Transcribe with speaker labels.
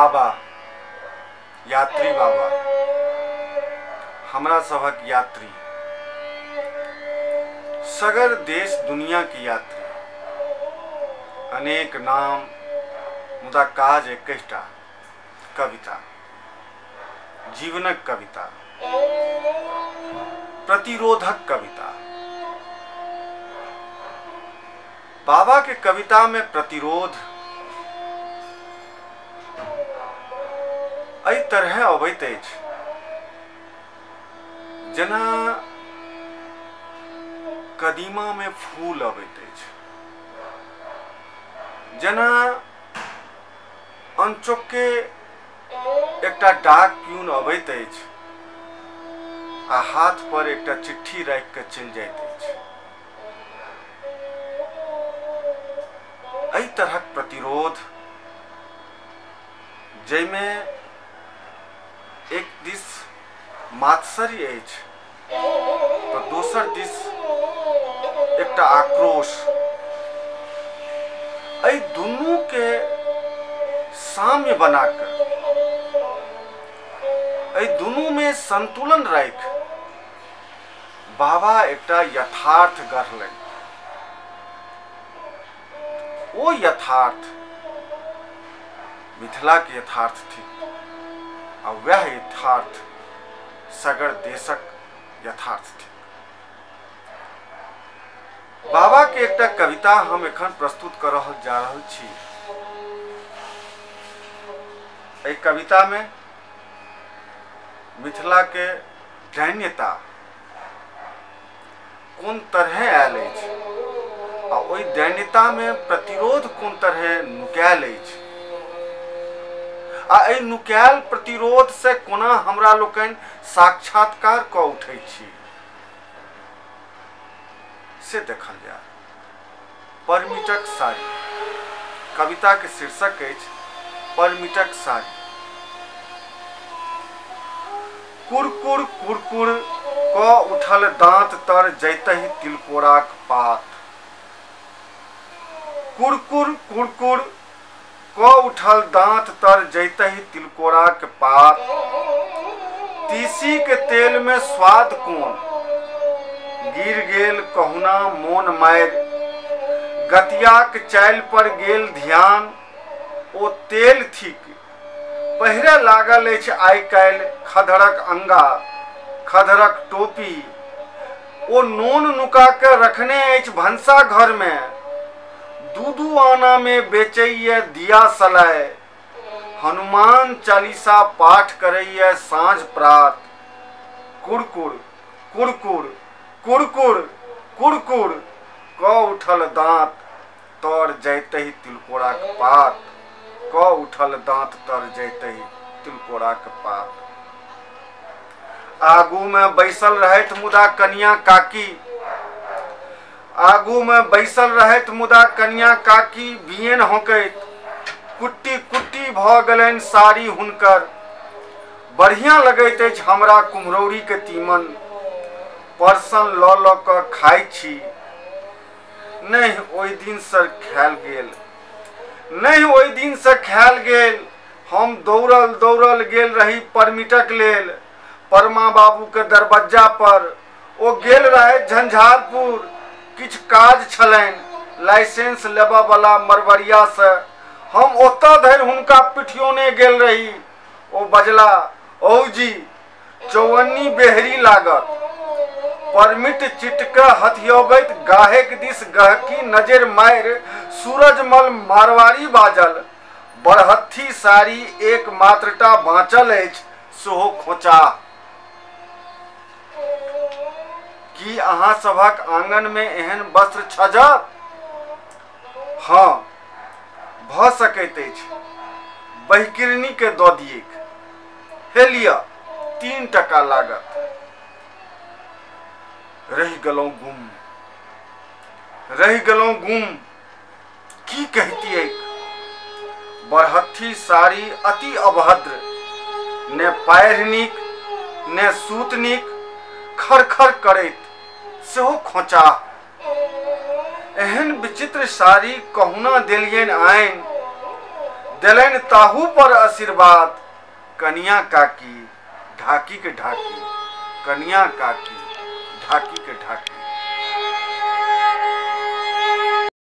Speaker 1: बाबा, यात्री बाबा, हमरा सभक यात्री, सगर देश दुनिया के यात्री, अनेक नाम मुदा काज एकटा, कविता, जीवनक कविता, प्रतिरोधक कविता। बाबा के कविता में प्रतिरोध एहि तरह अबैत अछि जेना कदीमा में फूल अबैत अछि, जेना अनचोके एकटा डाक प्यून अबैत अछि आ हाथ पर एकटा चिट्ठी राखि के चलि जाइत अछि। एहि तरहक प्रतिरोध जाहिमे एक दिस मात्सर्य अछि तो दोसर दिस एकटा आक्रोश, एहि दुनू के साम्य बनाकर एहि दुनू में संतुलन राखि बाबा एकटा यथार्थ गढ़लनि। ओ यथार्थ मिथिला के यथार्थ थिक आ वह यथार्थ सगर देशक यथार्थ थिक। बाबा के एकटा कविता हम एखन प्रस्तुत कर रहल जा रहल छी। एहि कविता में मिथिला के दैन्यता कोन तरह आयल अछि आ ओहि दैन्यता में प्रतिरोध कोन तरह नुकायल अछि आ एहि नुकायल प्रतिरोध से कोना हमरा लोकनि साक्षात्कार कऽ उठै छी से देखल जाय। परमिटक साड़ी कविता के शीर्षक अछि परमिटक साड़ी। कुरकुर कुरकुर क उठल दांत तर जैतहि तिलकोराक पात, कुरकुर कुरकुर क उठल दांत तर जैतहि तिलकोराक पात, तीसी के तेल में स्वाद कोन, गिर गेल कहुना मोन मारि, गतियाक चालि पर गेल ध्यान, ओ तेल थिक पहिरे लागल अछि आइ काल्हि खधरक अंगा खधरक टोपी, ओ नोन नुका के रखने अछि भनसा घर में, दू दू आना में बेचैये दिया सलाय, हनुमान चालीसा पाठ करैये साँझ प्रात, कुरकुर कुरकुर कुरकुर कुरकुर क उठल दांत तर जैतहि तिलकोराक पात, क उठल दांत तर जैतहि तिलकोराक पात। आगू में बैसल रहथि मुदा कनिया काकी, आगू में बैसल रहथि मुदा कनिया काकी बियन होकैत, कुट्टी कुट्टी भऽ गेलनि साड़ी हुनकर, बढ़िया लगैत अछि हमरा कुम्हरौरी के तीमन, परसन लऽ लऽ कऽ खाइ छी, नहि ओहि दिन से खायल गेल, नहि ओहि दिन से खायल गेल, हम दौड़ल दौड़ल गेल रही परमिटक लेल, परमा बाबू के दरबज्जा पर, ओ गेल रहे झंझारपुर, किछु काज छलनि लाइसेंस लेबऽ वाला मरवरिया से, हम ओतऽ धरि हुनका पिठियोने गेल रही, ओ बजला औ जी चौवन्नी बेहरी लागत, परमिट चिटके हथियबैत गाहेक दिस गहकी नजर मारि सूरजमल मारवाड़ी बाजल, बरहत्थी साड़ी एक मात्रटा बाँचल अछि सेहो खोचा, की अहाँ सभक आंगन में एहन वस्त्र छजत? हाँ भऽ सकैत अछि, बहिकिरनी के दऽ दिएक, हे लिअ 3 टका लागत। रहि गेलहुँ गुम, रहि गेलहुँ गुम, की कहितिऐक, बरहत्थी साड़ी अति अभद्र, ने पाढ़ि नीक ने सूत नीक, खरखर करैत सेहो खोचा, एहन विचित्र साड़ी कहुना देलियनि आनि, देलनि ताहू पर आशीर्वाद कनिया काकी ढाकी के ढाकी, कनिया काकी ढाकी के ढाकी।